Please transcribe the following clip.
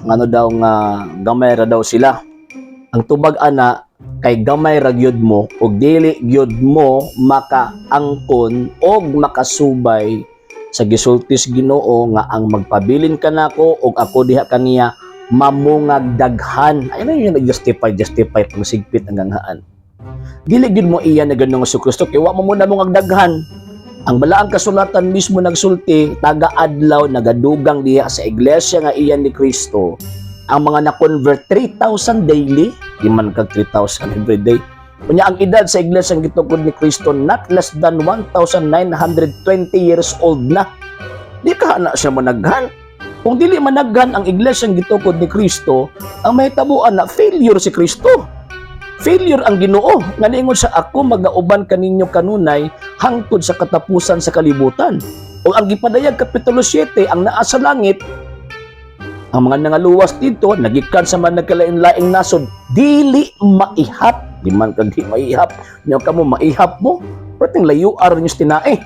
Ngano daw nga gamay ra daw sila? Ang tubag ana kay gamay ra gyud mo ug dili gyud mo makaangkon og makasubay sa gisulti sa Ginoo nga ang magpabilin kanako ug ako diha kaniya mamungag daghan. Ay na yun, justify justify pang sigpit ang ganghaan. Dili gyud mo iya na ganung si Kristo kay wa mo muna mungag daghan. Ang balaang kasulatan mismo nagsulti, taga-adlaw nagadugang diha sa iglesia nga iyan ni Kristo ang mga na-convert, 3,000 daily. Di man kag 3,000 every day. Unya ang edad sa iglesia ang gitukod ni Kristo, not less than 1,920 years old na. Di ka na siya managhan. Kung dili managhan ang iglesia ang gitukod ni Kristo, ang mahitabuan na failure si Kristo. Failure ang Ginoo. Nga niingon sa ako magauban kaninyo kanunay hangtod sa katapusan sa kalibutan. O ang gipadayag kapitulo 7, ang naa sa langit, ang mga nangaluwas dito, nagikan sa mga nagkalain-laing nasod, dili maihap. Di man kag di maihap. Nya kamo maihap mo. Perting layo aron yung tinae.